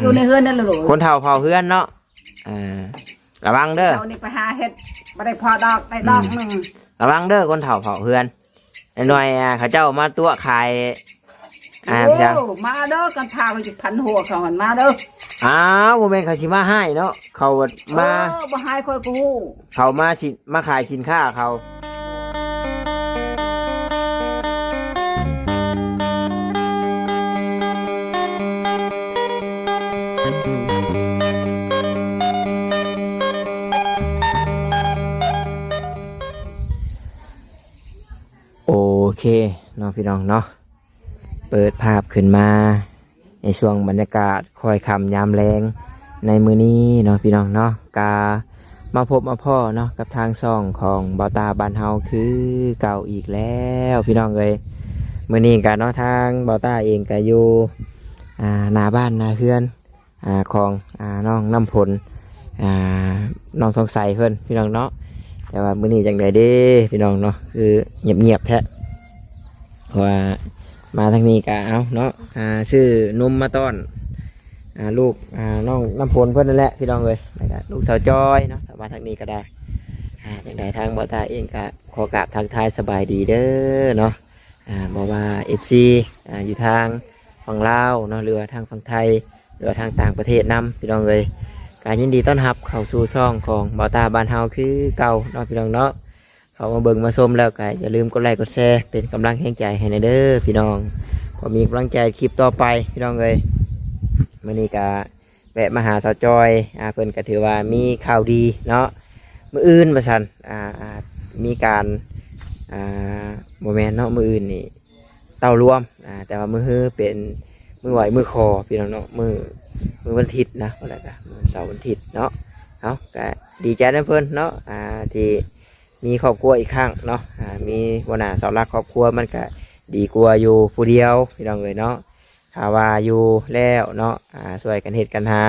ຢູ່ໃນເຮືອນນັ້ນແຫຼະລູກ. ຄົນເຖົ້າເຝົ້າເຮືອນເນາະ. ເອີ ລະວັງເດີ. ເຊົ້ານີ້ໄປຫາເຫັດ ບໍ່ໄດ້ພໍດອກ ໄດ້ດອກໜຶ່ງ. ລະວັງເດີ ຄົນເຖົ້າເຝົ້າເຮືອນ. ໜ້ອຍໆ ອາ ເຂົາເຈົ້າມາຕົວະຂາຍ. ອ່າ ໂອ້ ມາເດີ ກັນພາໄປຈັກພັນຫົວເຂົາຫັ້ນ ມາເດີ. ອ້າວ ບໍ່ແມ່ນເຂົາຊິມາຮ້າຍເນາະ ເຂົາມາ. ເອີ ບໍ່ຮ້າຍຂ້ອຍກໍຮູ້. ເຂົາມາສິ ມາຂາຍສິນຄ້າເຂົາ. ໂອເຄເນາະ ພີ່ນ້ອງເນາະ. ເປີດພາບຂຶ້ນມາໃນຊ່ວງບັນຍາກາດຄ່ອຍຄ່ຳຍາມແລງໃນມື້ນີ້ເນາະ ພີ່ນ້ອງເນາະ. ກະມາພົບມາພໍ້ເນາະ ກັບທາງຊ່ອງຂອງບ່າວຕ້າບ້ານເຮົາຄືເກົ່າອີກແລ້ວ ພີ່ນ້ອງເອີຍ. ມື້ນີ້ກະເນາະ ທາງບ່າວຕ້າເອງກະຢູ່ ອ່າ ໜ້າບ້ານໜ້າເຮືອນ ອ່າ ຂອງ ອ່າ ນ້ອງນ້ຳຝົນ ອ່າ ນ້ອງທອງໃສເພິ່ນ ພີ່ນ້ອງເນາະ. ແຕ່ວ່າມື້ນີ້ຈັ່ງໃດເດ້ ພີ່ນ້ອງເນາະ ຄືງຽບໆແທ້. ເພາະວ່າມາທາງນີ້ກະເອົາເນາະ ອ່າ ຊື້ນົມມາຕ້ອນ ອ່າ ລູກ ອ່າ ນ້ອງນ້ຳຝົນເພິ່ນນັ້ນແຫຼະ ພີ່ນ້ອງເອີຍ ແລ້ວກະລູກສາວຈອຍເນາະ. ຖ້າມາທາງນີ້ກໍໄດ້ ອ່າ ຈັ່ງໃດທາງບ່າວຕ້າເອງກະຂໍກາບທັກທາຍສະບາຍດີເດີເນາະ. ອ່າ ບໍ່ວ່າເອັຟຊີ ອ່າ ຢູ່ທາງຝັ່ງລາວເນາະ ຫຼືວ່າທາງຝັ່ງໄທ ຫຼືວ່າທາງຕ່າງປະເທດນຳ ພີ່ນ້ອງເອີຍ ກໍຍິນດີຕ້ອນຮັບເຂົ້າສູ່ຊ່ອງຂອງບ່າວຕ້າບ້ານເຮົາຄືເກົ່າເນາະ ພີ່ນ້ອງເນາະ. ເຂົ້າມາເບິ່ງມາຊົມແລ້ວກໍຢ່າລືມກົດໄລກົດແຊ ເປັນກຳລັງແຮງໃຈໃຫ້ແດ່ເດີ ພີ່ນ້ອງ ເພື່ອມີກຳລັງໃຈຄລິບຕໍ່ໄປ ພີ່ນ້ອງເອີຍ. ມື້ນີ້ກໍ ແວະມາຫາສາວຈອຍ ອ່າ ເພິ່ນກໍຖືວ່າມີຂ່າວດີເນາະ ມື້ອື່ນວ່າຊັ້ນ ອ່າ ອ່າ ມີການ ອ່າ ບໍ່ແມ່ນເນາະ ມື້ອື່ນນີ້ເຕົ້າລວມ ອ່າ ແຕ່ວ່າມື້ຮືເປັນມື້ໄຫວ້ມື້ຂໍ ພີ່ນ້ອງເນາະ ມື້ ມື້ວັນທິດນະ ແລ້ວກະມື້ເສົາວັນທິດເນາະ. ເຮົາກະດີໃຈນຳເພິ່ນເນາະ ອ່າ ທີ່ມີຄອບຄົວອີກຄັ້ງເນາະ ອ່າ ມີຫົວໜ້າເສົາຫຼັກຄອບຄົວ ມັນກະດີກວ່າຢູ່ຜູ້ດຽວ ພີ່ນ້ອງເອີຍເນາະ. ຖ້າວ່າຢູ່ແລ້ວເນາະ ອ່າ ຊ່ວຍກັນເຮັດກັນຫາ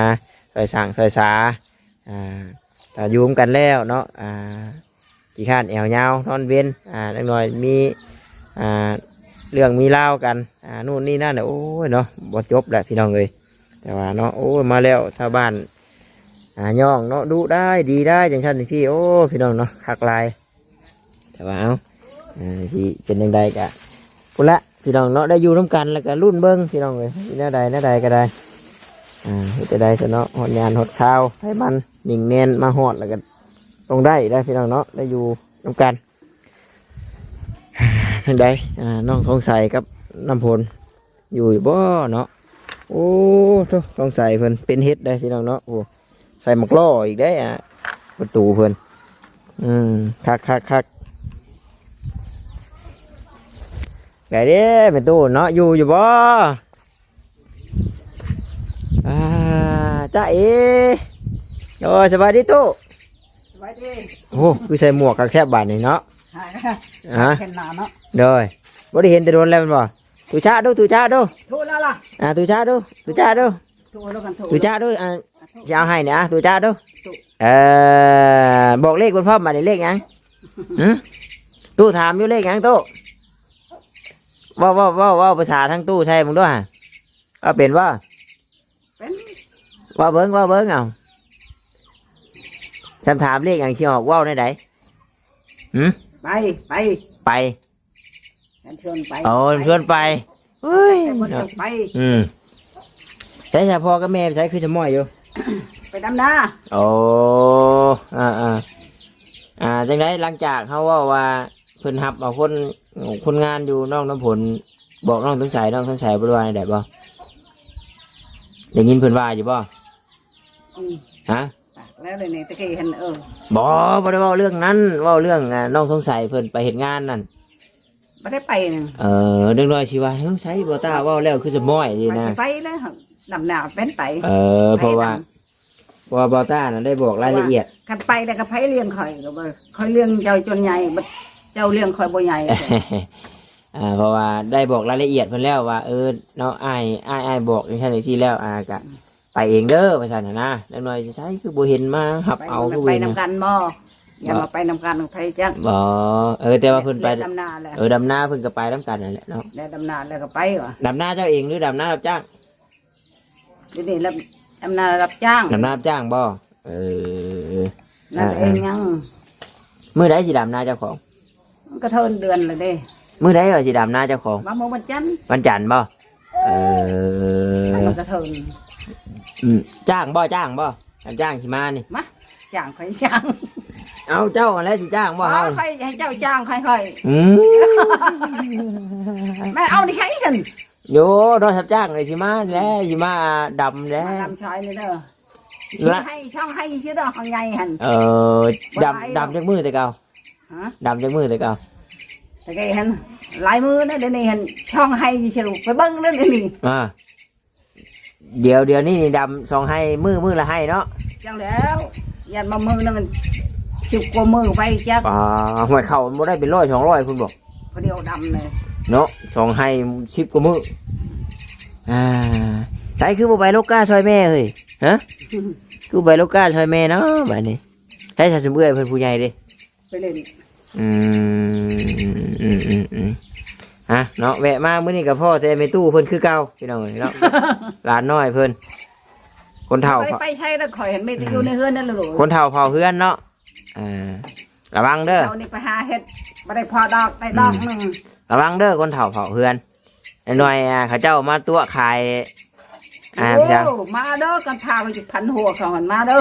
ຊ່ວຍສ້າງຊ່ວຍສາ ອ່າ ຖ້າຢູ່ນຳກັນແລ້ວເນາະ ອ່າ ຂີ້ຄ້ານແອວຍາວນອນເວັນ ອ່າ ຈັກໜ້ອຍມີ ອ່າ ເລື່ອງມີລາວກັນ ອ່າ ໂນ່ນນີ້ນັ້ນ ໂອ້ຍເນາະ ບໍ່ຈົບແຫຼະ ພີ່ນ້ອງເອີຍ. ແຕ່ວ່າເນາະ ໂອ້ຍ ມາແລ້ວຊາວບ້ານ ອ່າ ຍ້ອງເນາະ ດຸໄດ້ດີໄດ້ ຈັ່ງຊັ້ນຈັ່ງຊີ້ ໂອ້ ພີ່ນ້ອງເນາະ ຄັກຫຼາຍ. ແຕ່ວ່າ ເອົາ ເອີ ຊິເປັນຈັ່ງໃດກະພຸ້ນລະ ພີ່ນ້ອງເນາະ ໄດ້ຢູ່ນຳກັນ ແລ້ວກະລຸ້ນເບິ່ງ ພີ່ນ້ອງເອີຍ ຊິແນວໃດແນວໃດກໍໄດ້ ອ່າ ເຮັດຈັ່ງໃດຊະເນາະ ຮອດຍາມຮອດຄາວໃຜມັນ ຍິງແມ່ນມາຮອດແລ້ວກໍຕ້ອງໄດ້ໄດ໋ ພີ່ນ້ອງເນາະ ໄດ້ຢູ່ນຳກັນ. ຈັ່ງໃດ ອ່າ ນ້ອງທອງໃສກັບນ້ຳຝົນ ຢູ່ຢູ່ບໍ່ເນາະ? ໂອ້ໂທ້ ຕ້ອງໃສ່ເພິ່ນເປັນເຫັດໄດ໋ພີ່ນ້ອງເນາະ. ໂອ້ ໃສ່ໝາກລໍ້ອີກເດ້ ອ່າ ປະຕູເພິ່ນ. ອືມ ຄັກໆໆ ໄດ້ເດ້ແມ່ຕູ້ເນາະ ຢູ່ຢູ່ບໍ່? ອ່າ ຈ້າເອ ໂອ້ຍ ສະບາຍດີຕູ້. ສະບາຍດີ. ໂອ້ ຄືໃສ່ໝວກຄັກແທ້ບາດນີ້ເນາະ. ຮະ ເຫັນໜ້າເນາະ. ໂດຍ ບໍ່ໄດ້ເຫັນແຕ່ດົນແລ້ວແມ່ນບໍ່? ຕູຈາດູ ຕູຈາດູ ໂທແລ້ວລະ. ອ່າ ຕູຈາດູ ຕູຈາດູ ໂທແລ້ວກັນ ໂທ ຕູຈາດູ. ອ່າ ຊິເອົາໃຫ້ນີ້ ອ່າ ຕູຈາດູ. ເອີ ບອກເລກເພິ່ນພ້ອມບາດນີ້ ເລກຫຍັງ? ຫື ຕູ້ຖາມຢູ່ ເລກຫຍັງຕູ້? ເວົ້າ ເວົ້າ ເວົ້າ ເວົ້າພາສາທາງຕູ້ໃສ່ເບິ່ງດູຫາ ເວົ້າເປັນບໍ່? ເປັນ ເວົ້າເບິ່ງ ເວົ້າເບິ່ງ ເອົາ ຄັນຖາມເລກຫຍັງຊິອອກ ເວົ້າແນວໃດ? ຫື ໄປ ໄປ ໄປ ເພິ່ນຊວນໄປ. ໂອ້ ເພິ່ນຊວນໄປ. ເອີຍ ແຕ່ບໍ່ໄດ້ໄປ. ອືມ ໃສ ສະພໍ່ກັບແມ່ໄປໃສ ຄືສະໝ້ອຍຢູ່? ໄປດຳນາ. ໂອ້ ອ່າໆ ອ່າ ຈັ່ງໃດ ຫຼັງຈາກເຮົາເວົ້າວ່າ ເພິ່ນຮັບເອົາຄົນ ຄົນງານຢູ່ ນ້ອງນ້ຳຝົນ ບອກນ້ອງທອງໃສ ນ້ອງທອງໃສບໍ່ໄດ້ວ່າແນວໃດບໍ່? ໄດ້ຍິນເພິ່ນວ່າຢູ່ບໍ່? ອືມ ຮະ ປາກແລ້ວເລີຍນີ້ ຕະກີ້ຫັ້ນ. ເອີ ບໍ່ ບໍ່ໄດ້ເວົ້າເລື່ອງນັ້ນ ເວົ້າເລື່ອງ ອ່າ ນ້ອງທອງໃສເພິ່ນໄປເຮັດງານນັ້ນ. ບໍ່ໄດ້ໄປນະ. ເອີ ເດັກນ້ອຍຊິວ່າ ເອີ ໃສ ບໍ່ຕ້າເວົ້າແລ້ວຄືສະໝ້ອຍນີ້ນະ. ໄປ ຊິໄປແລ້ວ ດຳນາເປັນໄປ. ເອີ ເພາະວ່າ ເພາະວ່າບໍ່ຕ້ານະໄດ້ບອກລາຍລະອຽດ ຄັນໄປແລ້ວກໍໃຜລ້ຽງຂ້ອຍ ກໍບໍ່ ຂ້ອຍລ້ຽງເຈົ້າຈົນໃຫຍ່ ບັດເຈົ້າລ້ຽງຂ້ອຍບໍ່ໃຫຍ່. ອ່າ ເພາະວ່າໄດ້ບອກລາຍລະອຽດເພິ່ນແລ້ວວ່າ ເອີ ເນາະ ອ້າຍ ອ້າຍ ອ້າຍບອກຈັ່ງຊັ້ນຈັ່ງຊີ້ແລ້ວ ອ່າ ກະໄປເອງເດີ ວ່າຊັ້ນຫັ້ນນະ. ເດັກນ້ອຍໃສຄືບໍ່ເຫັນມາຮັບເອົາ ຄືບໍ່ເຫັນນຳກັນບໍ່? ຢ່າວ່າໄປນຳກັນໃຜຈັກ. ບໍ່ ເອີ ແຕ່ວ່າເພິ່ນໄປດຳນາແຫຼະ. ເອີ ດຳນາເພິ່ນກໍໄປນຳກັນນັ້ນແຫຼະເນາະ. ແລ້ວດຳນາແລ້ວກໍໄປຫວາ? ດຳນາເຈົ້າເອງ ຫຼື ດຳນາຮັບຈ້າງ? ດຽວນີ້ລະ ດຳນາຮັບຈ້າງ. ດຳນາຮັບຈ້າງບໍ່? ເອີ ນາຕົວເອງຍັງ. ມື້ໃດຊິດຳນາເຈົ້າຂອງ? ມັນກະເທີນເດືອນລະເດ້. ມື້ໃດວ່າຊິດຳນາເຈົ້າຂອງ? ວ່າມື້ວັນຈັນ. ວັນຈັນບໍ່? ເອີ ມັນກະເທີນ. ອືມ ຈ້າງບໍ່? ຈ້າງບໍ່? ຄັນຈ້າງຊິມານີ້. ມາ ຈ້າງຂ້ອຍຈ້າງ. ເອົາ ເຈົ້າຫັ້ນແຫຼະຊິຈ້າງບໍ່ເຮົາ? ຂ້ອຍໃຫ້ເຈົ້າຈ້າງຂ້ອຍ. ອືມ ແມ່ນເອົານີ້ໃຫ້ຫັ້ນ. ໂຍ ເນາະ ຮັບຈ້າງເລີຍ ຊິມາແຫຼະ ຊິມາດຳແຫຼະ ມາດຳຊອຍນີ້ເດີ. ລະ ຊິໃຫ້ຊ່ອງໃຫ້ຊິດອກຂອງໃຫຍ່ຫັ້ນ. ເອີ ດຳ ບໍ່ຫຼາຍດອກ ດຳຈັກມື້ແຕ່ເກົ່າ? ຮະ? ດຳຈັກມື້ແຕ່ເກົ່າ? ແຕ່ໄກຫັ້ນຫຼາຍມື້ນະ ດຽວນີ້ຫັ້ນຊ່ອງໃຫ້ຊິໄປເບິ່ງເດີ ດຽວນີ້. ອ່າ ດຽວ ດຽວນີ້ນີ້ດຳຊ່ອງໃຫ້ ມື້ ມື້ລະໃຫ້ເນາະ. ຈັ່ງແລ້ວ ຢ້ານວ່າມື້ໜຶ່ງສິບກວ່າມື້ໄປຈັກ. ອ່າ ຫ້ວຍ ເຂົ້າມັນບໍ່ໄດ້ເປັນຮ້ອຍສອງຮ້ອຍພຸ້ນບໍ? ພໍດຽວດຳເລີຍເນາະ ຊ່ອງໃຫ້ສິບກວ່າມື້. ອ່າ ໃສຄືບໍ່ໄປລົກກ້າຊ່ອຍແມ່ເຮີ້ຍ? ຮະ? ຄືບໍ່ໄປລົກກ້າຊ່ອຍແມ່ເນາະບາດນີ້. ໃສຊະ ຊຸມເອື້ອຍເພິ່ນຜູ້ໃຫຍ່ເດ້? ໄປຫຼິ້ນ. ອືມ ອືມ ອືມ ອືມ ອືມ ອາ ເນາະ ແວະມາມື້ນີ້ກໍພໍ້ແຕ່ແມ່ຕູ້ເພິ່ນຄືເກົ່າ ພີ່ນ້ອງເອີຍເນາະ. ຫຼານນ້ອຍເພິ່ນ ຄົນເຖົ້າ ບໍ່ໄດ້ໄປໃສດອກ ຂ້ອຍເຫັນມີແຕ່ຢູ່ໃນເຮືອນນັ້ນແຫຼະ. ອືມ ຄົນເຖົ້າເຜົ່າເຮືອນເນາະ. ເອີ ລະວັງເດີ ເຊົ້ານີ້ໄປຫາເຫັດ ບໍ່ໄດ້ພໍດອກ ໄດ້ດອກໜຶ່ງ. ອືມ ລະວັງເດີ ຄົນເຖົ້າເຜົ່າເຮືອນ. ໜ້ອຍໆ ອ່າ ເຂົາເຈົ້າມາຕົວະຂາຍ ອ່າ ໂອ້ ພີ່ນ້ອງ ມາເດີ ກັນພາໄປຈະພັນຫົວເຂົາຫັ້ນ ມາເດີ.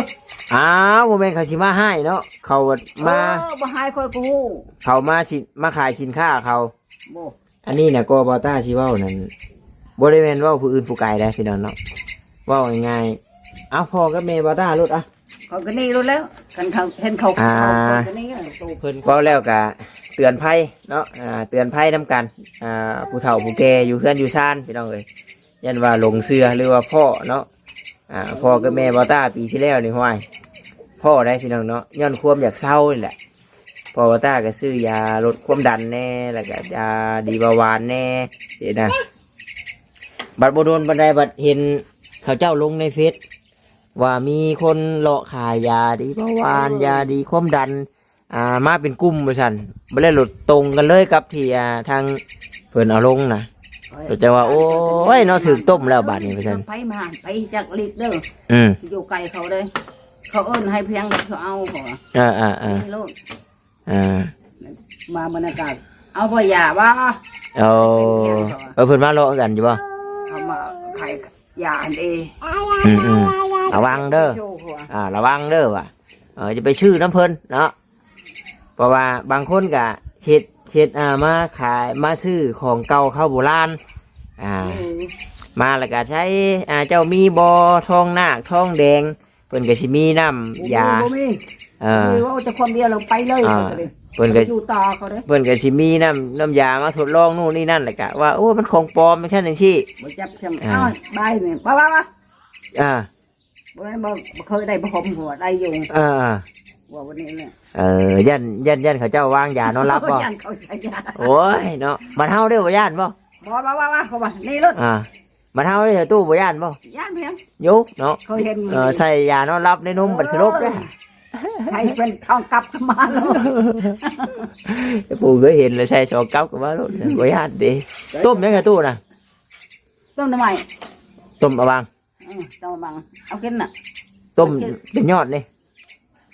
ອ້າວ ບໍ່ແມ່ນເຂົາຊິມາຮ້າຍເນາະ ເຂົາມາ ເອີ ບໍ່ຮ້າຍຂ້ອຍກໍຮູ້ ເຂົາມາສິ ມາຂາຍສິນຄ້າເຂົາ. ບໍ່ ອັນນີ້ນະ ກໍບ່າວຕ້າຊິເວົ້ານັ້ນ ບໍ່ໄດ້ແມ່ນເວົ້າຜູ້ອື່ນຜູ້ໄກໄດ໋ ພີ່ນ້ອງເນາະ ເວົ້າງ່າຍໆ. ເອົາ ພໍ່ກັບແມ່ບ່າວຕ້າໂລດ ອ່ະ ເຂົາກໍໜີໂລດແລ້ວ ຄັນເຂົາເຫັນເຂົາ ອ່າ ເຂົາກໍໜີ. ໂຕເພິ່ນເວົ້າແລ້ວກະເຕືອນໄພເນາະ ອ່າ ເຕືອນໄພນຳກັນ ອ່າ ຜູ້ເຖົ້າຜູ້ແກ່ຢູ່ເຮືອນຢູ່ຊານ ພີ່ນ້ອງເອີຍ. ຢ້ານວ່າຫຼົງເຊື່ອ ຫຼືວ່າພໍ້ເນາະ ອ່າ ພໍ່ກັບແມ່ບ່າວຕ້າປີທີ່ແລ້ວນີ້ ຫ້ວຍ ພໍ້ໄດ໋ ພີ່ນ້ອງເນາະ ຍ້ອນຄວາມຢາກເຊົານີ້ແຫຼະ. ພໍ່ບ່າວຕ້າກໍຊື້ຢາລົດຄວາມດັນແດ່ ແລ້ວກໍຢາດີເບົາຫວານແດ່ ຊີ້ນະ. ບັດບໍ່ດົນປານໃດ ບັດເຫັນເຂົາເຈົ້າລົງໃນເຟສ ວ່າມີຄົນເລາະຂາຍຢາດີເບົາຫວານ ເອີ ຢາດີຄວາມດັນ ອ່າ ມາເປັນກຸ່ມວ່າຊັ້ນ. ບັດແລ້ວໂລດຕົງກັນເລີຍກັບທີ່ ອ່າ ທາງເພິ່ນເອົາລົງນະ. ໂລດຈັ່ງວ່າ ໂອ້ຍເນາະ ຖືກຕົ້ມແລ້ວບາດນີ້ວ່າຊັ້ນ. ໄປມາໄປຈັກລິກເດີ ອືມ ຢູ່ໄກເຂົາເດ້ ເຂົາເອີ້ນໃຫ້ພຽງເຂົາເອົາ ເຂົາວ່າ. ເອີໆໆ ນີ້ໂລດ ອ່າ ມາບັນຍາກາດ ເອົາບໍ່ຢາບໍ່? ໂອ້ ເອີ ເພິ່ນມາເລາະກັນຢູ່ບໍ່? ເຂົາມາຂາຍຢາຫັ້ນເອງ. ອືມໆ ລະວັງເດີ ອ່າ ລະວັງເດີວ່າ ເອີ ຢ່າໄປຊື້ນຳເພິ່ນເນາະ ເພາະວ່າບາງຄົນກະເຮັດ ເຮັດ ອ່າ ມາຂາຍ ມາຊື້ຂອງເກົ່າເຂົ້າໂບລານ ອ່າ ອືມ ມາແລ້ວກະໃຊ້ ອ່າ ເຈົ້າມີບໍ່ທອງນາກທອງແດງ ເພິ່ນກໍຊິມີນ້ຳຢາ ບໍ່ມີ ບໍ່ມີ ເອີ ບໍ່ມີ ເວົ້າແຕ່ຄວາມດຽວແລ້ວໄປເລີຍ. ອ່າ ເພິ່ນກໍ ເພິ່ນກໍຊິມີນ້ຳ ນ້ຳຢາມາທົດລອງໂນ່ນນີ້ນັ້ນ ແລ້ວກະວ່າ ໂອ້ ມັນຂອງປອມ ຈັ່ງຊັ້ນຈັ່ງຊີ້ ບໍ່ຈັບຊ້ຳ. ອ່າ ອ້າວ ບາຍນີ້ ວ່າ ວ່າ ວ່າ ອ່າ ບໍ່ແມ່ນບໍ່ ບໍ່ເຄີຍໄດ້ຜ້າຫົ່ມຫົວ ໄດ້ຢູ່. ເອີ ວ່າວັນນີ້ແຫຼະ ເອີ ຢ້ານ ຢ້ານ ຢ້ານເຂົາເຈົ້າວາງຢານອນຫຼັບບໍ່? ຢ້ານເຂົາໃຊ້ຢາ. ໂອ້ຍເນາະ ບັດເຮົາເດ້ ບໍ່ຢ້ານບໍ່? ບໍ່ ບໍ່ ບໍ່ ບໍ່ ເຂົາວ່ານີ້ໂລດ. ອ່າ ບັດເຮົາເດ້ ຕູ້ບໍ່ຢ້ານບໍ່? ຢ້ານພຽງ ໂຍເນາະ ເຄີຍເຫັນ ເອີ ໃສ່ຢານອນຫຼັບໃນນົມ ບັດສະຫຼົບເດ້ ໃສ່ເປັນສອງກັບກໍມາໂລດ. ຜູ້ເຄີຍເຫັນແລ້ວໃສ່ສອງກັບກໍມາໂລດ ບໍ່ຢ້ານເດ້. ຕົ້ມຫຍັງກະຕູ້ນະ? ຕົ້ມໜໍ່ໄມ້ ຕົ້ມອະວັງ. ເອີ ເຈົ້າບັງ ເອົາກິນນະ ຕົ້ມ ມັນຈືດ ເປັນຍອດນີ້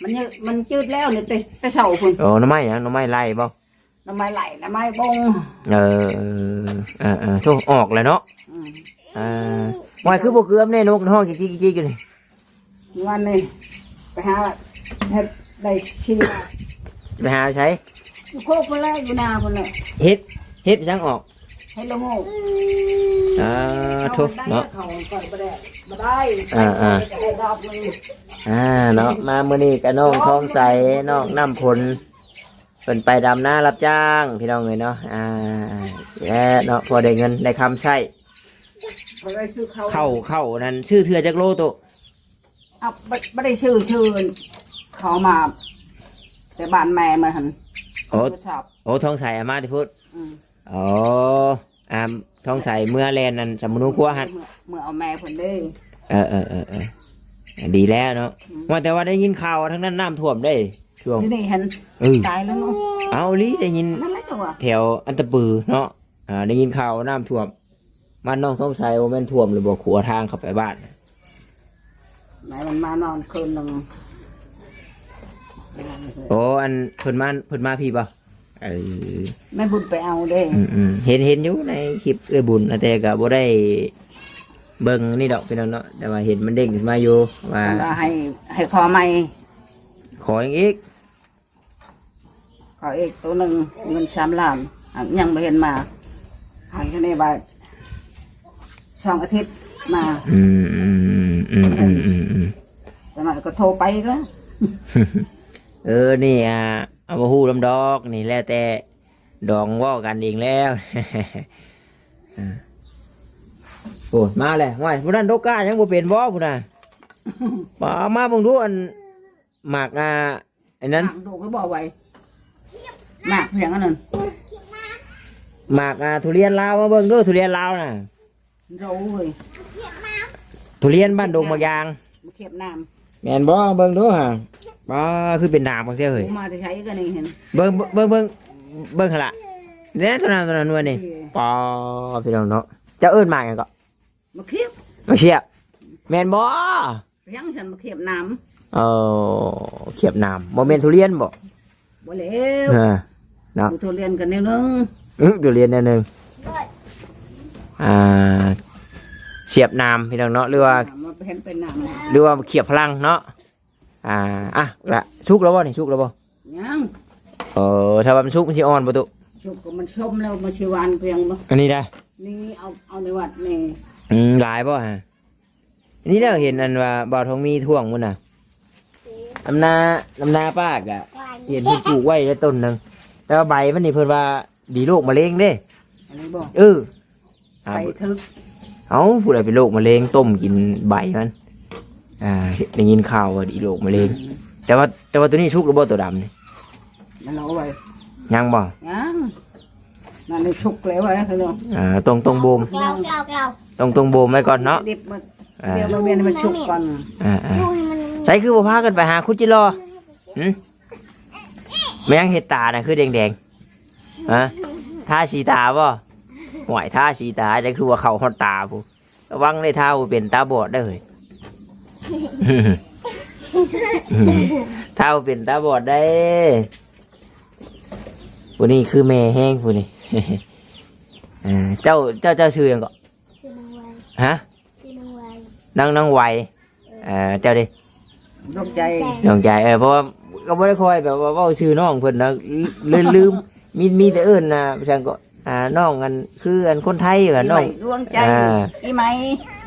ມັນຍືດ ມັນຈືດແລ້ວນີ້ ແຕ່ ແຕ່ເຊົ້າພຸ້ນ. ໂອ້ ໜໍ່ໄມ້ຫຍັງ? ໜໍ່ໄມ້ໄລ່ບໍ່? ໜໍ່ໄມ້ໄລ່ ໜໍ່ໄມ້ບົງ. ເອີ ເອີ ເອີ ໂທ້ ອອກແລ້ວເນາະ. ອືມ ເອີ ຫວາຍ ຄືບໍ່ເກືອມແດ່ ນົກຮ້ອງຈິກໆຢູ່ນີ້. ວັນນີ້ໄປຫາເຮັດໄດ້ສີ່ ໄປຫາໃສ? ຢູ່ໂຄກພຸ້ນແຫຼະ ຢູ່ນາພຸ້ນແຫຼະ. ເຮັດ ເຮັດຫຍັງອອກ? ໃຫ້ລະໂງກ. ອ່າ ໂທ້ເນາະ ເຂົາກໍບໍ່ໄດ້ ບໍ່ໄດ້. ອ່າໆ ໄດ້ດອກໜຶ່ງ. ອ່າ ເນາະ ມາມື້ນີ້ກະນ້ອງທອງໃສ ນ້ອງນ້ຳຝົນ ເພິ່ນໄປດຳນາຮັບຈ້າງ ພີ່ນ້ອງເອີຍເນາະ. ອ່າ ແລະເນາະ ພໍໄດ້ເງິນໄດ້ຄຳໃຊ້. ເຂົ້າ ເຂົ້ານັ້ນຊື້ເທື່ອຈັກໂລໂຕ? ເອົາ ບໍ່ ບໍ່ໄດ້ຊື້ ຊື້ເຂົ້າມາແຕ່ບ້ານແມ່ມາຫັ້ນ. ໂອ້ ໂທລະສັບ ໂອ້ ທອງໃສເອົາມາແຕ່ພຸ້ນ. ອືມ ອໍ ອ່າ ທອງໃສເມືອແລ່ນນັ້ນ ສຳມະນູຄົວຫັ້ນ ເມືອ ເມືອເອົາແມ່ເພິ່ນເດ້. ເອີໆໆ ດີແລ້ວເນາະ. ອືມ ວ່າແຕ່ວ່າໄດ້ຍິນຂ່າວວ່າທາງນັ້ນນ້ຳຖ້ວມເດ້ ຊ່ວງນີ້ຫັ້ນ. ເອີ ຕາຍແລ້ວເນາະ. ເອົາອີ່ຫຼີ ໄດ້ຍິນ ນັ້ນແຫຼະ ແຖວອັນຕະປືເນາະ. ອ່າ ໄດ້ຍິນຂ່າວວ່ານ້ຳຖ້ວມ ບ້ານນ້ອງທອງໃສ ບໍ່ແມ່ນຖ້ວມຫຼືບໍ່? ຂົວທາງເຂົ້າໄປບ້ານ. ໃຫ້ມັນມານອນຄືນໜຶ່ງ. ໂອ້ ອັນເພິ່ນມາ ເພິ່ນມາພີ້ບໍ່? ເອີ ແມ່ບຸນໄປເອົາເດ້. ອືມໆ ເຫັນ ເຫັນຢູ່ໃນຄລິບເອື້ອຍບຸນນະ ແຕ່ກໍບໍ່ໄດ້ເບິ່ງນີ້ດອກພີ່ນ້ອງເນາະ ແຕ່ວ່າເຫັນມັນເດ້ງຂຶ້ນມາຢູ່ວ່າ ເພິ່ນວ່າໃຫ້ ໃຫ້ຂໍໃໝ່. ຂໍຫຍັງອີກ? ຂໍອີກໂຕໜຶ່ງ ເງິນສາມລ້ານ ຫາກຍັງບໍ່ເຫັນມາ. ໃຫ້ຄະເນວ່າສອງອາທິດມາ. ອືມໆໆໆ ແຕ່ມາກໍໂທໄປແລ້ວ. ເອີ ນີ້ ອ່າ ເອົາ ບໍ່ຮູ້ນຳດອກ ນີ້ແລ້ວແຕ່ດອງເວົ້າກັນເອງແລ້ວ. ໂອ້ ມາແລ້ວ. ຫ້ວຍ ຜູ້ນັ້ນດົກກ້າຍັງບໍ່ເປັນບໍ່ ຜູ້ນັ້ນ? ມາ ມາເບິ່ງດູ ອັນ ໝາກ ອ່າ ອັນນັ້ນ ໝາກໂດກຄືບໍ່ໄວ ໝາກຫຍັງອັນນັ້ນ ໝາກ ອ່າ ທຸລຽນລາວ ມາເບິ່ງດູ ທຸລຽນລາວນະ. ໂອ້ຍ ທຸລຽນບ້ານດົງໝາກຢາງ ມາຂຽບໜາມ. ແມ່ນບໍ່? ເບິ່ງດູຫາ ປ້າ ຄືເປັນໜາມບັກເທື່ອເຮີ້ຍ. ມາແຕ່ໃສກໍນີ້ຫັ້ນ? ເບິ່ງ ເບິ່ງ ເບິ່ງ ເບິ່ງຫັ້ນລະ ແນ່ ຕົວນັ້ນ ຕົວນັ້ນ ໜ່ວຍນີ້. ປ້າ ພີ່ນ້ອງເນາະ ເຈົ້າເອີ້ນໝາກຫຍັງເກາະ? ມາຂຽບ ມາຂຽບ ແມ່ນບໍ່? ຫຍັງຊັ້ນ ມາຂຽບໜາມ. ເອີ ຂຽບໜາມ ບໍ່ແມ່ນທຸລຽນບໍ່? ບໍ່ແລ້ວ ເອີ ເນາະ ທຸລຽນກໍແນວໜຶ່ງ. ອື ທຸລຽນແນວໜຶ່ງ ອ່າ ຂຽບໜາມ ພີ່ນ້ອງເນາະ ຫຼືວ່າ ມັນເຫັນເປັນໜາມ ຫຼືວ່າຂຽບຝຣັ່ງເນາະ. ອ່າ ອ່ະ ລະ ສຸກແລ້ວບໍ່ນີ້? ສຸກແລ້ວບໍ່? ຍັງ. ເອີ ຖ້າວ່າມັນສຸກມັນຊິອ່ອນບໍ່ຕຸ? ສຸກກໍມັນຊົມແລ້ວ ມັນຊິຫວານພຽງບໍ່? ອັນນີ້ໄດ໋ ນີ້ເອົາ ເອົາໃນວັດນີ້. ອືມ ຫຼາຍບໍ່ຫະ? ນີ້ແຫຼະ ເຫັນອັນວ່າບ່າວທອງມີທ່ວງພຸ້ນນະ ອຳນາ ອຳນາປ້າກະເຫັນເພິ່ນປູກໄວ້ໄດ້ຕົ້ນໜຶ່ງ ແຕ່ວ່າໃບມັນນີ້ເພິ່ນວ່າດີໂລກມະເຮັງເດ້. ອັນນີ້ບໍ່? ເອີ ອ່າ ໄປເຖິງ ເອົ້າ ຜູ້ໃດເປັນໂລກມະເຮັງ ຕົ້ມກິນໃບມັນ ອ່າ ໄດ້ຍິນຂ່າວວ່າດີໂລກມະເຮັງ. ອືມ ແຕ່ວ່າ ແຕ່ວ່າໂຕນີ້ສຸກແລ້ວບໍ່ ໂຕດຳນີ້? ມັນເອົາໄວ້ ຍັງບໍ່? ຍັງ. ນັ້ນໄດ້ສຸກແລ້ວເນາະ. ເອີ ຕ້ອງ ຕ້ອງບົ່ມ ຕ້ອງ ຕ້ອງບົ່ມໄວ້ກ່ອນເນາະ. ດິບໝົດ ອ່າ ດຽວມາແມ່ນໃຫ້ມັນສຸກກ່ອນ. ອ່າໆ ໃສຄືບໍ່ພາກັນໄປຫາຄຸດຈິລໍ? ຫຶ ແມ່ນຫຍັງເຮັດຕານະຄືແດງໆ ຫະ? ທາສີຕາບໍ່? ຫ້ວຍ ທາສີຕາ ຈັກຄືວ່າເຂົ້າຮອດຕາພຸ້ນ. ລະວັງເດີ ທາບໍ່ເປັນຕາບອດເດີເຮີ້ຍ ທາບໍ່ເປັນຕາບອດໄດ໋. ຜູ້ນີ້ຄືແມ່ແຮງຜູ້ນີ້. ເອີ ເຈົ້າ ເຈົ້າ ເຈົ້າຊື່ຫຍັງເກາະ? ຊື່ນ້ອງໄວ. ຫະ? ຊື່ນ້ອງໄວ. ນ້ອງ ນ້ອງໄວ. ເອີ ເອີ ເຈົ້າເດ? ດວງໃຈ. ດວງໃຈ ເອີ ເພາະວ່າກໍບໍ່ໄດ້ຄ່ອຍແບບວ່າເວົ້າຊື່ນ້ອງເພິ່ນນະ ລືມ ລືມ ມີ ມີແຕ່ເອີ້ນນະ ຫຍັງເກາະ ອ່າ ນ້ອງອັນ ຄືອັນຄົນໄທວ່າ ນ້ອງ ດວງໃຈ ອ່າ ອີໄໝ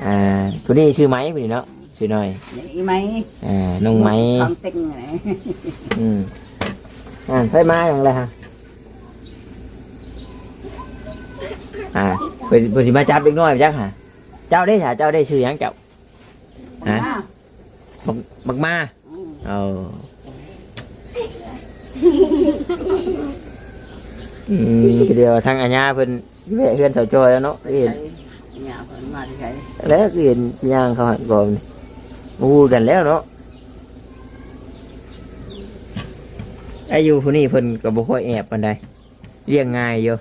ອ່າ ຜູ້ນີ້ຊື່ໄໝຜູ້ນີ້ເນາະ ຊື່ນ້ອຍ ອີໄໝ ອ່າ ນ້ອງໄໝ ຄວາມເຕັງ. ອືມ ອ່າ ໃຜມາຫຍັງລະຫະ? ອ່າ ເພິ່ນ ເພິ່ນຊິມາຈັບເດັກນ້ອຍຈັກຫະ? ເຈົ້າເດ້ ເຈົ້າເດ້ ຊື່ຫຍັງເຈົ້າ? ຮະ? ບັກ ບັກໝາ. ອືມ ເອີ ອືມ ກໍດຽວທາງອາຍາເພິ່ນແວະເຮືອນສາວຈອຍແລ້ວເນາະ ເຫັນ ຍາເພິ່ນມາແຕ່ໃສ ແລ້ວກໍເຫັນຊິຍ່າງເຂົ້າຫັ້ນກໍຮູ້ກັນແລ້ວເນາະ. ອາຍຸຜູ້ນີ້ເພິ່ນກໍບໍ່ຄ່ອຍແອບປານໃດ ລ້ຽງງ່າຍຢູ່.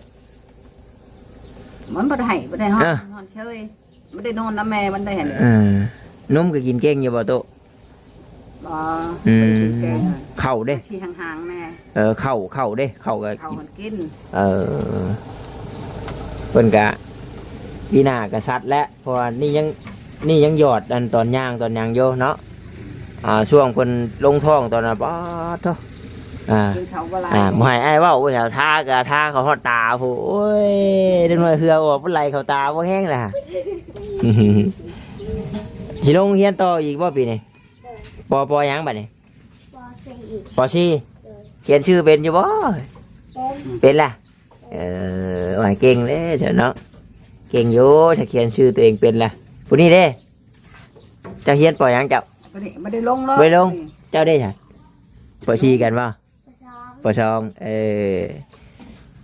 ມັນບໍ່ໄດ້ໃຫ້ ບໍ່ໄດ້ຮອດ ອ່ະ ນອນເຊີຍ ບໍ່ໄດ້ນອນນຳແມ່ມັນໄດ້ຫັ້ນ. ເອີ ນົມກໍກິນເກັ່ງຢູ່ບໍ່ໂຕ? ບໍ່ ອືມ ບໍ່ໄດ້ກິນເກັ່ງ. ເຂົ້າເດ້ ຊິຫ່າງໆແດ່. ເອີ ເຂົ້າ ເຂົ້າເດ້ ເຂົ້າກໍ ເຂົ້າ ກິນ ມັນກິນ. ເອີ ເພິ່ນກະ ປີໜ້າກະສັດແຫຼະ ເພາະວ່ານີ້ຍັງ ນີ້ຍັງຫຍອດອັນຕອນຍ່າງຕອນຫຍັງຢູ່ເນາະ. ອ່າ ຊ່ວງເພິ່ນລົງທ້ອງຕອນນັ້ນ ປາດໂທ້ ອ່າ ກິນເຂົ້າບໍ່ຫຼາຍ ອ່າ ບໍ່ໃຫ້ອ້າຍເວົ້າ ໂອ້ຍ ທາກະທາເຂົ້າຮອດຕາພຸ້ນ. ໂອ້ຍ ເດັກນ້ອຍເຫື່ອອອກ ມັນໄຫຼເຂົ້າຕາບໍ່ແຮງລະ. ຊິລົງໂຮງຮຽນຕໍ່ອີກບໍ່ປີນີ້? ໂດຍ ປໍ ປໍຫຍັງບັດນີ້? ປໍສີ່ ປໍສີ່ ໂດຍ ຂຽນຊື່ເປັນຢູ່ບໍ່? ເປັນ ເປັນລະ. ເອີ ໂອ້ຍ ເກັ່ງເດ້ເຈົ້າເນາະ ເກັ່ງຢູ່ ຖ້າຂຽນຊື່ຕົວເອງເປັນລະ. ຜູ້ນີ້ເດ້ ເຈົ້າຮຽນ ປໍ ຫຍັງເຈົ້າ? ບໍ່ໄດ້ ບໍ່ໄດ້ລົງເນາະ ບໍ່ໄດ້ລົງ. ອືມ ເຈົ້າເດ້ຊະ? ປໍສີ່ກັນບໍ່? ປໍສອງ ປໍສອງ ເອີ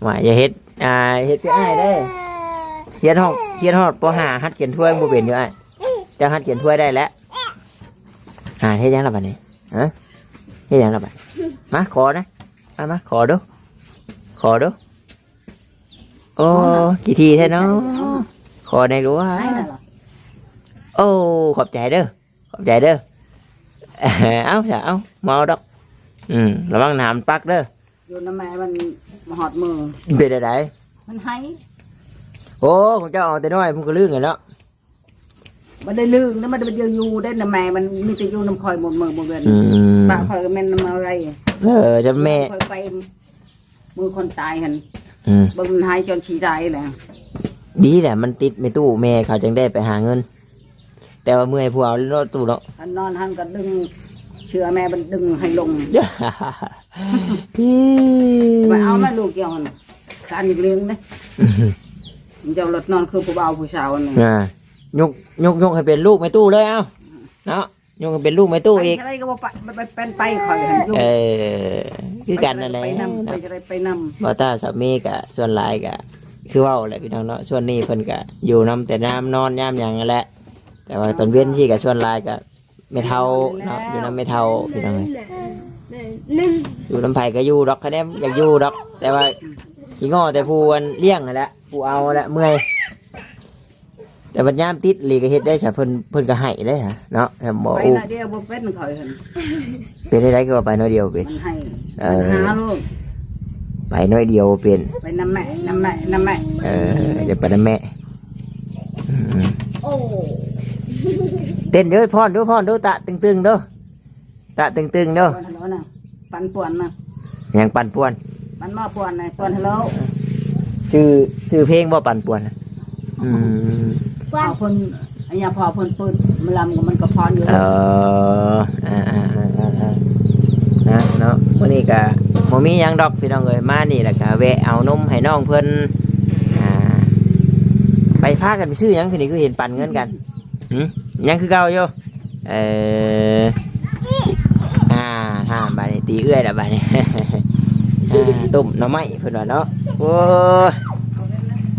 ວ່າຢ່າເຮັດ ອ່າ ເຮັດຄືອ້າຍເດີ້. ຮຽນຮອດ ຮຽນຮອດ ປໍຫ້າ ຫັດຂຽນຖ້ວຍບໍ່ເປັນຢູ່ອ້າຍ. ເຈົ້າຫັດຂຽນຖ້ວຍໄດ້ແລ້ວ. ຫາ ເຮັດຫຍັງລະບັດນີ້? ຮະ? ເຮັດຫຍັງລະບັດ? ມາ ຂໍນະ ມາ ມາ ຂໍດູ ຂໍດູ. ໂອ້ ຂີ້ຖີ່ແທ້ເນາະ ຂໍແດ່ກະວ່າ. ໂອ້ ຂອບໃຈເດີ້ ຂອບໃຈເດີ້. ເອົາຊະ ເອົາ ມາເອົາດອກ. ອືມ ລະວັງໜາມປັກເດີ. ຢູ່ນຳແມ່ມັນມາຮອດມື. ເປັນໃດ? ມັນໄຫ້. ໂອ້ ຂອງເຈົ້າເອົາແຕ່ນ້ອຍ ມັນກໍລຶ້ງແຫຼະເນາະ. ບໍ່ໄດ້ລຶ້ງນະ ມັນບໍ່ໄດ້ຢູ່ໄດ້ນຳແມ່ ມັນມີແຕ່ຢູ່ນຳຂ້ອຍໝົດມື້ໝົດເດືອນ. ອືມ ປະຂ້ອຍກໍແມ່ນນຳເອົາໄດ້. ເອີ ຈະແມ່ ຂ້ອຍໄປມື້ຄົນຕາຍຫັ້ນ. ອືມ ເບິ່ງມັນຫາຍຈົນຊິຕາຍແລ້ວ. ດີແຫຼະ ມັນຕິດແມ່ຕູ້ ແມ່ເຂົາຈຶ່ງໄດ້ໄປຫາເງິນ. ແຕ່ວ່າເມື່ອຍຜູ້ເອົາເນາະຕູ້ເນາະ. ຄັນນອນຫັ້ນກໍດຶງເສື້ອແມ່ມັນດຶງໃຫ້ລົງ. ໄປເອົາແມ່ລູກເຈົ້າຫັ້ນ ການອີກເລື່ອງເດ້. ເຈົ້າລົດນອນຄືຜູ້ບ່າວຜູ້ສາວນັ້ນ. ອ່າ ຍົກ ຍົກ ຍົກໃຫ້ເປັນລູກແມ່ຕູ້ເລີຍ ເອົາ ເນາະ. ຍົກໃຫ້ເປັນລູກແມ່ຕູ້ອີກ. ໄປເທົ່າໃດກໍບໍ່ປະ ໄປ ໄປ ໄປ ຂ້ອຍຫັ້ນຢູ່. ເອີ ຄືກັນນັ້ນແຫຼະ ໄປນຳ ໄປຈະໄດ້ໄປນຳ. ບໍ່ຕາສາມີກະສ່ວນຫຼາຍກະຄືເວົ້າແຫຼະພີ່ນ້ອງເນາະ. ຊ່ວງນີ້ເພິ່ນກະຢູ່ນຳແຕ່ຍາມນອນຍາມຫຍັງຫັ້ນແຫຼະ. ແຕ່ວ່າຕອນເວັນຊີ້ກະສ່ວນຫຼາຍກະແມ່ເຖົ້າເນາະ ຢູ່ນຳແມ່ເຖົ້າພີ່ນ້ອງເອີຍ. ຢູ່ນຳໃຜກໍຢູ່ດອກ ຄະແນນຢາກຢູ່ດອກ ແຕ່ວ່າຂີ້ງໍ້ແຕ່ຜູ້ອັນລ້ຽງຫັ້ນແຫຼະ ຜູ້ເອົາແຫຼະເມື່ອຍ. ແຕ່ບັດຍາມຕິດອີ່ຫຼີກໍເຮັດໄດ້ຊະ ເພິ່ນ ເພິ່ນກໍໃຫ້ເດ້ເນາະ. ແຕ່ບໍ່ ໄປ ອູ້ ໜ້ອຍດຽວບໍ່ເປັນຂ້ອຍຫັ້ນ. ເປັນໄດ້ໃດ ຄືວ່າໄປໜ້ອຍດຽວເປັນ? ມັນໃຫ້. ເອີ ມັນຫາໂລດ. ໄປໜ້ອຍດຽວເປັນ. ໄປນຳແມ່ ນຳແມ່ ນຳແມ່. ເອີ ຈະໄປນຳແມ່. ອືມ ໂອ້ ເຕັ້ນເດີ ຟ້ອນດູ ຟ້ອນດູ ຕະຕຶງໆ ເດີ. ຕະຕຶງໆ ເດີ. ປັ່ນຮາໂລນະ ປັ່ນປ່ວນນະ. ຫຍັງປັ່ນປ່ວນ? ມັນມາປ່ວນນະ ປ່ວນຮາໂລ. ຊື່ ຊື່ເພງບໍ່ ປັ່ນປ່ວນນະ? ອືມ ພໍ່ເພິ່ນ ອັນຍາພໍ່ເພິ່ນເປີດໝໍລຳ ມັນກໍຟ້ອນຢູ່. ເອີ ອ່າໆ ນະເນາະ. ມື້ນີ້ກະບໍ່ມີຫຍັງດອກພີ່ນ້ອງເອີຍ ມານີ້ແລ້ວກະແວະເອົານົມໃຫ້ນ້ອງເພິ່ນ. ອ່າ ໄປ ພາກັນໄປຊື້ຫຍັງຄືນີ້ ຄືເຫັນປັນເງິນກັນ? ຫື ຍັງຄືເກົ່າຢູ່. ເອີ ອ່າ ຖາມບາດນີ້ ຕີເອື້ອຍລະບາດນີ້. ອ່າ ຕົ້ມໜໍ່ໄມ້ເພິ່ນວ່າເນາະ. ໂອ້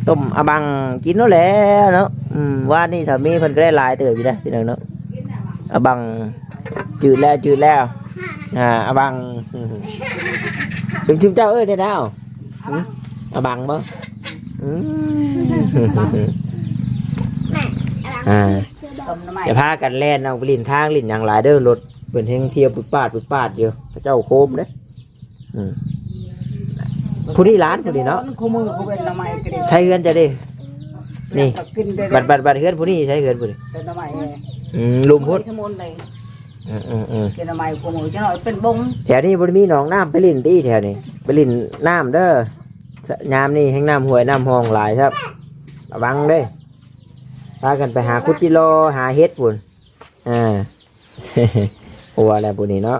ຕົ້ມອາບັງກິນໂລດແຫຼະເນາະ. ອືມ ວານນີ້ສາມີເພິ່ນກໍໄດ້ຫຼາຍເຕີບຢູ່ເດ້ພີ່ນ້ອງເນາະ. ອາບັງ ຈືດແລ້ວ ຈືດແລ້ວ. ອ່າ ອາບັງ ຊຸມ ຊຸມເຈົ້າເອີ້ນແນວໃດ? ອາບັງ ອາບັງບໍ່? ອືມ ອ່າ ຢ່າພາກັນແລ່ນອອກໄປຫຼິ້ນທາງຫຼິ້ນຫຍັງຫຼາຍເດີ ລົດເພິ່ນແຮ່ງທຽວປຶດປາດປຶດປາດຢູ່ ເຂົາເຈົ້າໂຄມເດ້. ອືມ ຜູ້ນີ້ຫຼານຜູ້ນີ້ເນາະ. ຄູ່ມື້ ຜູ້ເປັນໜໍ່ໄມ້ກໍໄດ້ ໃຊ້ເຮືອນເຈົ້າເດ້ນີ້. ບັດ ບັດ ບັດເຮືອນຜູ້ນີ້ໃຊ້ເຮືອນຜູ້ນີ້ ເປັນໜໍ່ໄມ້. ອືມ ລຸ່ມພຸ້ນ. ເປັນໜໍ່ໄມ້ ຄູ່ມື້ ຈັກໜ້ອຍເປັນບົງ. ແຖວນີ້ບໍ່ໄດ້ມີໜອງນ້ຳໄປຫຼິ້ນຕິ ແຖວນີ້ ໄປຫຼິ້ນນ້ຳເດີ. ຍາມນີ້ແຮ່ງນ້ຳຫ້ວຍນ້ຳຮ່ອງຫຼາຍຄັບ ລະວັງເດ້. ພາກັນໄປຫາຂຸດຈິລໍ ຫາເຫັດພຸ້ນ. ອ່າ ຫົວແລ້ວຜູ້ນີ້ເນາະ.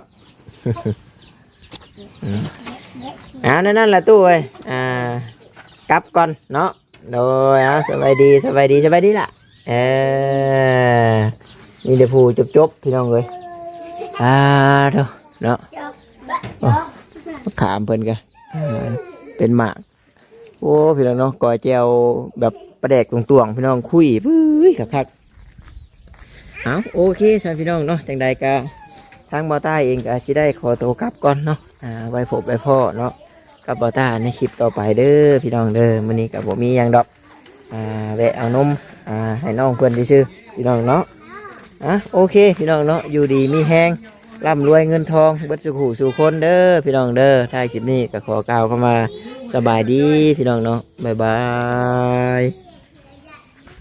ອືມ ອ່າ ນັ້ນ ນັ້ນລະຕູ້ເອີຍ. ອ່າ ກັບກ່ອນເນາະ. ໂດຍ ເອົາ ສະບາຍດີ ສະບາຍດີ ສະບາຍດີລະ. ເອີ ມີແຕ່ຜູ້ຈົບໆ ພີ່ນ້ອງເອີຍ. ອ່າ ໂທ້ເນາະ. ໂອ້ ຂາມເພິ່ນກະ ອ່າ ເປັນໝາກ. ໂອ້ ພີ່ນ້ອງເນາະ ກ້ອຍແຈ່ວແບບປາແດກຕວງໆ ພີ່ນ້ອງ ຄຸຍ ເຮີ້ຍ ຄັກໆ. ເອົາ ໂອເຄຊັ້ນພີ່ນ້ອງເນາະ ຈັ່ງໃດກະທາງບ່າວຕ້າເອງກະຊິໄດ້ຂໍໂຕກັບກ່ອນເນາະ. ອ່າ ໄວ້ພົບໄວ້ພໍ້ເນາະກັບບ່າວຕ້າໃນຄລິບຕໍ່ໄປເດີພີ່ນ້ອງເດີ. ມື້ນີ້ກະບໍ່ມີຫຍັງດອກ ອ່າ ແວະເອົານົມ ອ່າ ໃຫ້ນ້ອງເພິ່ນຊື່ໆ ພີ່ນ້ອງເນາະ. ອ່ະ ໂອເຄພີ່ນ້ອງເນາະ ຢູ່ດີມີແຮງ ລ່ຳລວຍເງິນທອງເບິດສູ່ຜູ້ສູ່ຄົນເດີພີ່ນ້ອງເດີ. ທ້າຍຄລິບນີ້ກໍຂໍກ່າວຄຳວ່າສະບາຍດີພີ່ນ້ອງເນາະ. ບາຍບາຍ.